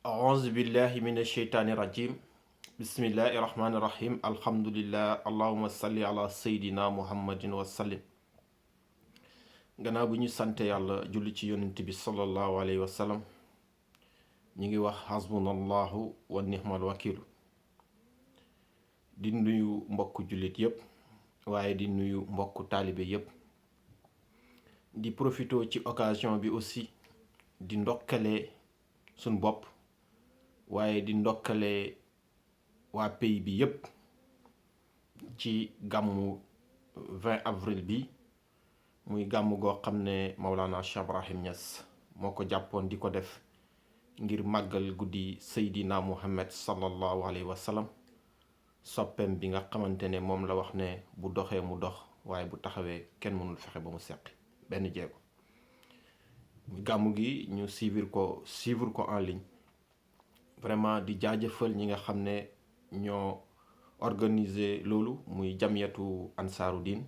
أعوذ بالله من الشيطان الرجيم بسم الله الرحمن الرحيم الحمد لله اللهم صل على سيدنا محمد وسلم gannaaw bu ñu sante yàlla julli ci yonent bi sallallahu alayhi wa sallam ñu ngi wax hasbunallahu wa nihmal wakilu di nuyu mbokku jullit yépp waaye di nuyu mbokku taalibe yépp di profito ci occasion bi aussi di ndokkale suñ bopp waaye di ndokkale waa pays bi yépp ci gàmmu 20 avril bi muy gàmm goo xam ne Maulana Cheikh Ibrahim Niass moo ko jàppoon di ko def ngir màggal guddi Seydina Muhammad sallallahu alayhi wa sallam soppeem bi nga xamante ne moom la wax ne bu doxee mu dox waaye bu taxawee kenn mënul fexe ba mu seqi benn jéego gàmmu gi ñu suivre ko en ligne vraiment di jaajëfal ñi nga xam ne ñoo organiser loolu muy jamiyatu ansaaru diin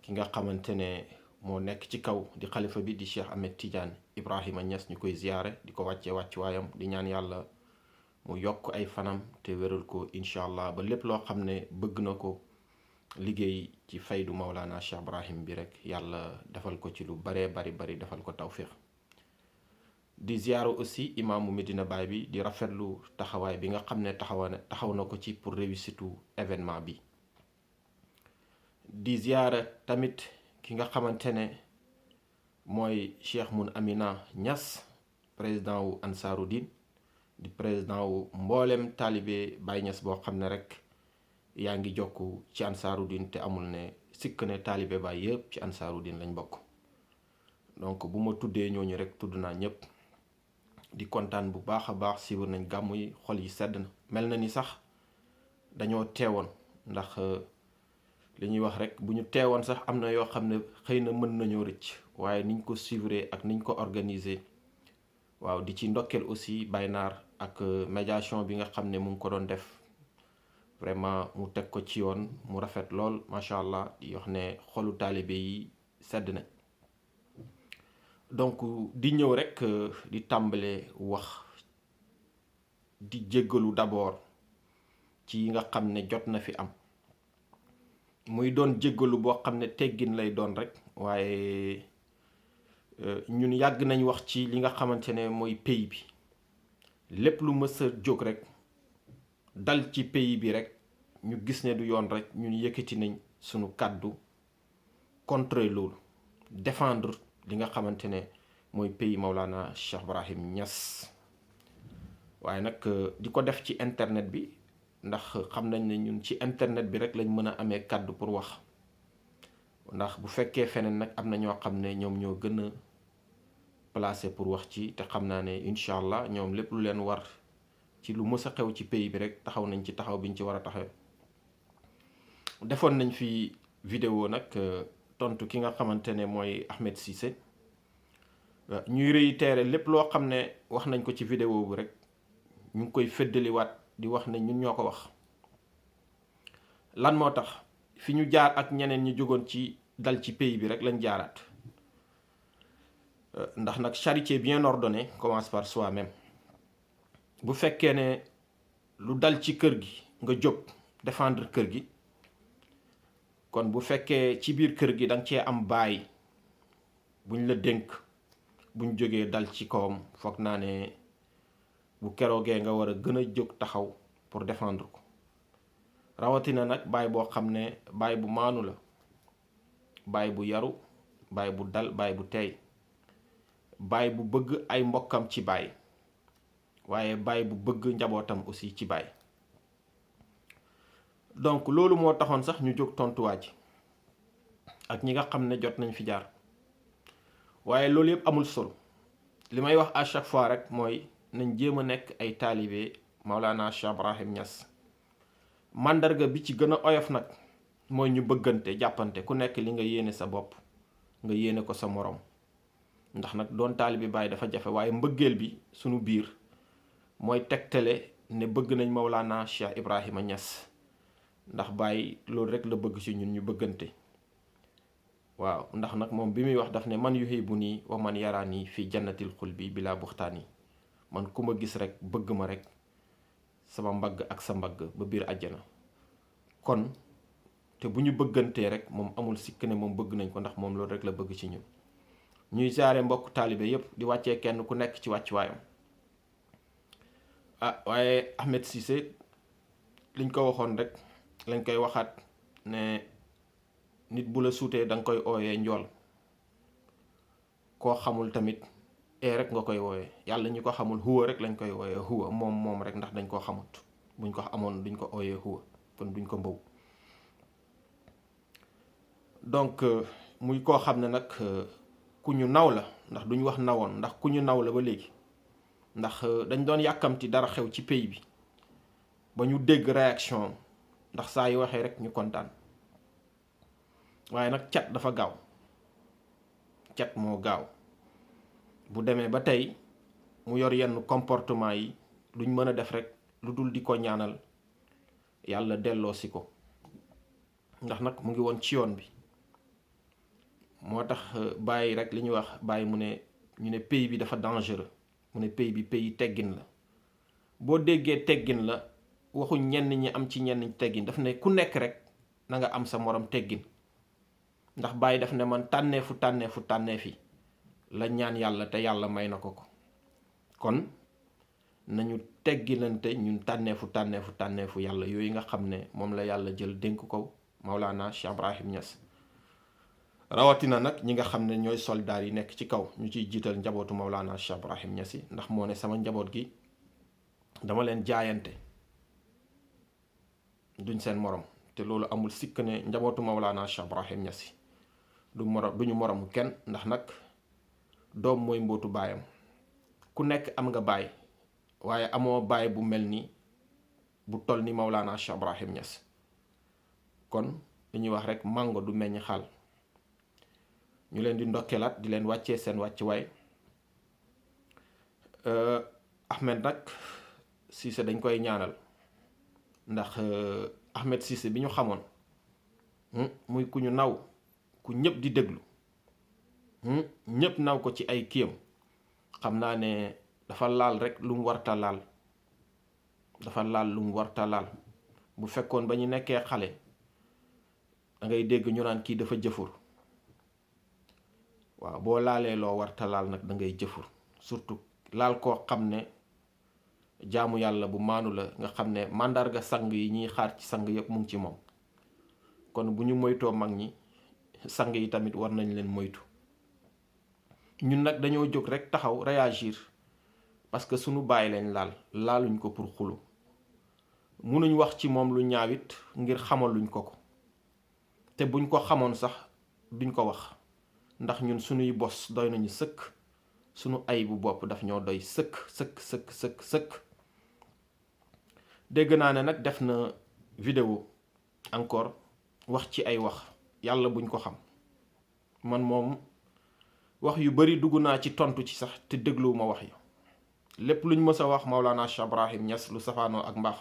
ki nga xamante ne moo nekk ci kaw di xalifa bi di Cheikh Ahmed Tidiane Ibrahima Niass ñu koy ziyaare di ko wàccee wàccuwaayam di ñaan yàlla mu yokk ay fanam te wéral ko incha allah ba lépp loo xam ne bëgg na ko liggéey ci faydu Maulana Cheikh Ibrahim bi rek yàlla defal ko ci lu baree bari defal ko tawfiq di ziyaara aussi imaamu Medina Baye bi di rafetlu taxawaay bi nga xam ne taxaw na ko ci pour réussitu événement bi di ziyaara tamit ki nga xamante ne mooy Cheikh Mun Amina Niass président wu Ansaaru Diin di président wu mboolem taalibe Baye Niass boo xam ne rek yaa ngi jokku ci Ansaaru Diin te amul ne sikk ne taalibe Baye yëpp ci Ansaaru Diin lañ bokk donc bu ma tuddee ñooñu rek tudd naa ñëpp di kontaan bu baax a baax siiwar nañ gàmmu yi xol yi sedd na mel na ni sax dañoo teewoon ndax li ñuy wax rek bu ñu teewoon sax am na yoo xam ne xëy na mën nañoo rëcc waaye niñ ko suivre ak niñ ko organiser waaw di ci ndokkeel aussi Baynar ak médiation bi nga xam ne mu ngi ko doon def vraiment mu teg ko ci yoon mu rafet lool macha allah di wax ne xolu taalibe yi sedd nañ donc di ñëw rek di tàmbale wax di jéggalu d'abord ci yi nga xam ne jot na fi am muy doon jéggalu boo xam ne teggin lay doon rek waaye ñun yàgg nañ wax ci li nga xamante ne mooy pays bi lépp lu mës a jóg rek dal ci pays bi rek ñu gis ne du yoon rek ñun yëkkati nañ sunu kàddu contre loolu défendre li nga xamante ne mooy pays Maulana Cheikh Ibrahim Niass waaye nag di ko def ci internet bi ndax xam nañ ne ñun ci internet bi rek lañ mën a amee kàddu pour wax ndax bu fekkee feneen nag am na ñoo xam ne ñoom ñoo gën a placé pour wax ci te xam naa ne incha allah ñoom lépp lu leen war ci lu mës a xew ci pays bi rek taxaw nañ ci taxaw biñ ci war a taxaw defoon nañ fi vidéo nag tontu ki nga xamante ne mooy Ahmed Cissé ñuy réitérer lépp loo xam ne wax nañ ko ci vidéo bi rek ñu ngi koy feddaliwaat di wax ne ñun ñoo ko wax lan moo tax fi ñu jaar ak ñeneen ñi jógoon ci dal ci pays bi rek lañ jaaraat ndax nag charité bien ordonnée commence par soi-même bu fekkee ne lu dal ci kër gi nga jóg défendre kër gi kon bu fekkee ci biir kër gi danga cee am baay buñ la dénk buñ jógee dal ci kawam foog naa ne bu keroogee nga war a gën a jóg taxaw pour défendre ko rawatina nag baay boo xam ne baay bu maanu la baay bu yaru baay bu dal baay bu teey baay bu bëgg ay mbokkam ci baay waaye baay bu bëgg njabootam aussi ci baay donc loolu moo taxoon sax ñu jóg tontuwaat ji ak ñi nga xam ne jot nañ fi jaar waaye loolu yëpp amul solo li may wax à chaque fois rek mooy nañ jéem a nekk ay taalibe Maulana Cheikh Ibrahim Niass màndarga bi ci gën a oyof nag mooy ñu bëggante jàppante ku nekk li nga yéene sa bopp nga yéene ko sa morom ndax nag doon taalibe Baay dafa jafe waaye mbëggeel bi sunu biir mooy tegtale ne bëgg nañ Maulana Cheikh Ibrahima Niass ndax Baay loolu rek la bëgg ci ñun ñu bëggante waaw ndax nag moom bi muy wax daf ne man yuhibuni wa man yarani fi jannatil xulbi bila buxtaani man ku ma gis rek bëgg ma rek sama mbagg ak sa mbagg ba biir àjjana. kon te bu ñu bëggantee rek moom amul sikk ne moom bëgg nañ ko, ndax moom loolu rek la bëgg ci ñun. ñuy jaare mbokk taalibe yépp di wàccee kenn ku nekk ci wàccuwaayam. waaye Ahmed Cissé liñ ko waxoon rek lañ koy waxaat, ne nit bu la suutee danga koy ooyee njool, koo xamul tamit rek nga koy wooyee. yàlla ñi ko xamul huwa rek lañ koy wooyee, huwa moom rek, ndax dañ koo xamut. buñ ko amoon duñ ko ooyee huwa, kon duñ ko mbaw. donc muy koo xam ne nag ku ñu naw la, ndax duñ wax nawoon, ndax ku ñu naw la ba léegi. ndax dañ doon yàkkamti dara xew ci pays bi ba ñu dégg réaction, ndax saa yu waxee rek ñu kontaan. waaye nag cat dafa gaaw, cat moo gaaw. bu demee ba tey mu yor yenn comportement yi, duñ mën a def rek lu dul di ko ñaanal yàlla delloosi ko, ndax nag mu ngi woon ci yoon bi. moo tax bàyyi rek li ñuy wax bàyyi mu ne ñu ne pays bi dafa dangereux, mu ne pays bi pays teggin la. boo déggee teggin la, waxuñ ñenn ñi am ci ñenn ñi teggin, daf ne ku nekk rek na nga am sa morom teggin. ndax bàyyi daf ne man tànneef yi la ñaan yàlla, te yàlla may na ko. kon nañu tegginante ñun tànneefu yàlla yooyu nga xam ne moom la yàlla jël dénk ko Maulana Cheikh Ibrahim Niass. rawatina nag ñi nga xam ne ñooy soldaar yi nekk ci kaw, ñu ciy jiital njabootu Maulana Cheikh Ibrahim Niass yi, ndax moo ne sama njaboot gi dama leen jaayante, duñ seen morom. te loolu amul sikk ne njabootu Maulana Cheikh Ibrahim Niass yi duñu moromu kenn, ndax nag doom mooy mbootu baayam. ku nekk am nga baay, waaye amoo baay bu mel ni bu toll ni Maulana Cheikh Ibrahim Niass. kon li ñuy wax rek mango du meññ xaal. ñu leen di ndokkeelaat di leen wàccee seen wàccuwaay. Ahmed nag Cissé dañ koy ñaanal, ndax Ahmed Cissé bi ñu xamoon muy ku ñu naw, ku ñëpp di déglu, ñëpp naw ko ci ay kiyam. xam naa ne dafa laal rek lu mu warta laal, bu fekkoon ba ñu nekkee xale da ngay dégg ñu naan kii dafa jëfur. waaw boo laalee loo warta laal nag da ngay jëfur, surtout laal koo xam ne jaamu yàlla bu maanu la, nga xam ne màndarga sang yi ñuy xaar ci sang yëpp mu ngi ci moom. kon bu ñu moytoo mag ñi, sang yi tamit war nañ leen moytu. ñun nag dañoo jóg rek taxaw réagir parce que sunu bàyyi lañ laaluñ ko pour xulu. munuñ wax ci moom lu ñaawit ngir xamaluñ ko. te buñ ko xamoon sax duñ ko wax, ndax ñun sunuy bos doy nañu sëkk, sunu ay bu bopp daf ñoo doy sëkk. dégg naa ne nag def na vidéo encore wax ci ay wax, yàlla buñ ko xam. man moom wax yu bari dugg naa ci tontu ci sax te dégluwuma wax yi. lépp luñ mës a wax Maulana Cheikh Ibrahim Niass lu safaanoo ak mbaax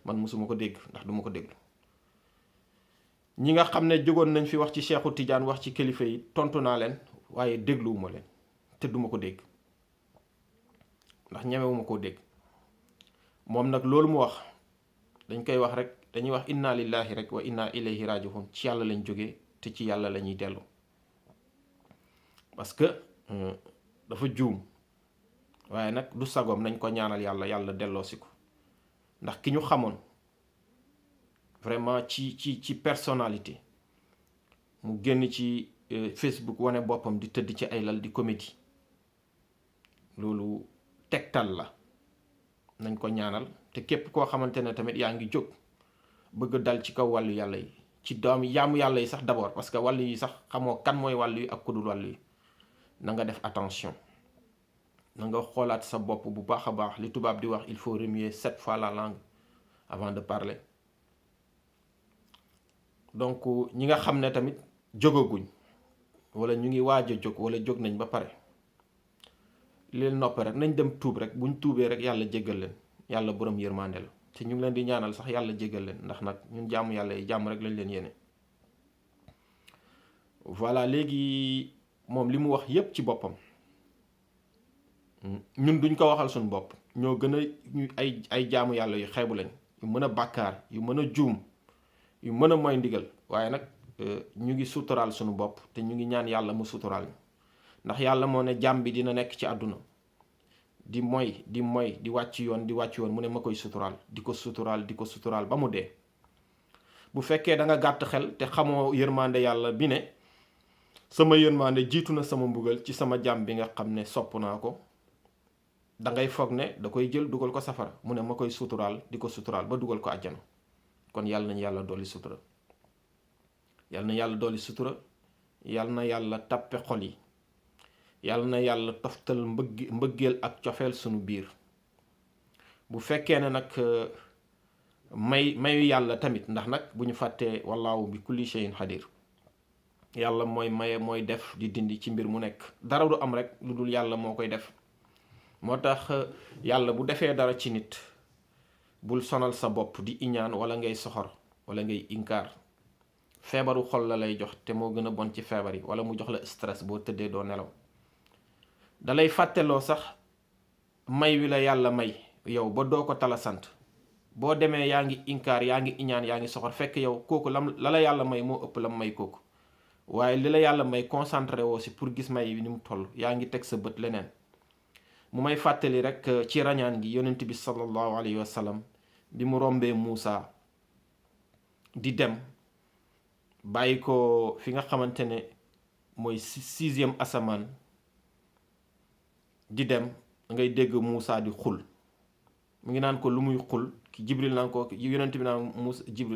man mësuma ko dégg, ndax duma ko déglu. ñi nga xam ne jógoon nañ fi wax ci Cheikhu Tidiane, wax ci kilifa yi, tontu naa leen, waaye dégluwuma leen te duma ko dégg, ndax ñemewuma koo dégg. moom nag loolu mu wax dañ koy wax rek, dañuy wax inna lillahi rek wa inna ilayhi raji'un. ci yàlla lañ jógee te ci yàlla la ñuy dellu. parce que dafa juum, waaye nag du sagoom, nañ ko ñaanal yàlla delloosi ko. ndax ki ñu xamoon vraiment ci personnalité, mu génn ci Facebook wane boppam di tëdd ci ay lal di comédie, loolu tegtal la. nañ ko ñaanal. te képp koo xamante ne tamit yaa ngi jóg bëgg dal ci kaw wàllu yàlla yi, ci doom yaamu yàlla yi sax d'abord, parce que wàllu yi sax xamoo kan mooy wàllu yi ak ku dul wàllu yi. na nga def attention, na nga xoolaat sa bopp bu baax a baax. li tubaab di wax il faut remuer 7 fois la langue avant de parler. donc ñi nga xam ne tamit jógaguñ, wala ñu ngi waaj a jóg, wala jóg nañ ba pare, leen noppee rek nañ dem tuub rek. buñ tuubee rek yàlla jéggal leen, yàlla borom yërmande la. te ñu ngi leen di ñaanal sax yàlla jéggal leen, ndax nag ñun jaamu yàlla yi jàmm rek lañ leen yéene. voilà, léegi moom li mu wax yépp ci boppam ñun duñ ko waxal suñu bopp, ñoo gën a ñu ay jaamu yàlla yu xeebu lañ, yu mën a bàkkaar, yu mën a juum, yu mën a mooy ndigal. waaye nag ñu ngi suturaal suñu bopp te ñu ngi ñaan yàlla mu suturaal ñu, ndax yàlla moo ne jàmm bi dina nekk ci àdduna di moy di wàcc yoon mu ne ma koy suturaal, di ko suturaal ba mu dee. bu fekkee da nga gàtt xel te xamoo yërmande yàlla bi ne sama yërmande jiitu na sama mbugal ci sama jàmm bi nga xam ne sopp naa ko, da ngay foog ne da koy jël dugal ko safara, mu ne ma koy suturaal di ko suturaal ba dugal ko àjjana. kon yàlla nañu yàlla dolli sutura, yàlla na yàlla dolli sutura, yàlla na yàlla tappe xol yi, yàlla na yàlla toftal mbëggeel ak cofeel sunu biir. bu fekkee ne nag mayu yàlla tamit, ndax nag bu ñu fàttee wallaahu bi kulli shay'in xadir, yàlla mooy maye, mooy def di dindi ci mbir mu nekk. dara du am rek lu dul yàlla moo koy def. moo tax yàlla bu defee dara ci nit, bul sonal sa bopp di iñaan wala ngay soxor wala ngay inkaar. feebaru xol la lay jox te moo gën a bon ci feebar yi, wala mu jox la stress boo tëddee doo nelaw. dalay fàtteloo sax may wi la yàlla may yow ba doo ko tala sant. boo demee yaa ngi inkaar, yaa ngi iñaan, yaa ngi soxor, fekk yow kooku la la yàlla may moo ëpp lam may kooku. waaye li la yàlla may concentré woo si pour gis may bi ni mu toll, yaa ngi teg sa bët leneen. mu may fàttali rek ci rañaan gi yonent bi sallallahu alayhi wa sallam bi mu rombee Muusa di dem bàyyi ko fi nga xamante ne mooy 6e asamaan di dem, ngay dégg Muusa di xul. mu ngi naan ko lu muy xul, ki Jibril naan ko, yonent bi naan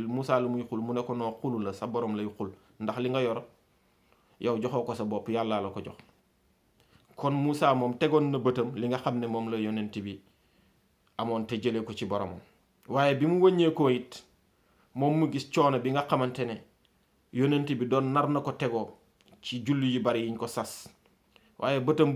Muusa lu muy xul, mu ne ko noo xulu la, sa borom lay xul, ndax li nga yor yow joxoo ko sa bopp, yàlla la ko jox. kon Muusa moom tegoon na bëtam li nga xam ne moom la yonent bi amoon te jëlee ko ci boromam. waaye bi mu wëññeekoo it moom mu gis coono bi nga xamante ne yonent bi doon nar na ko tegoo ci julli yu bari yiñ ko sas, waaye bëtam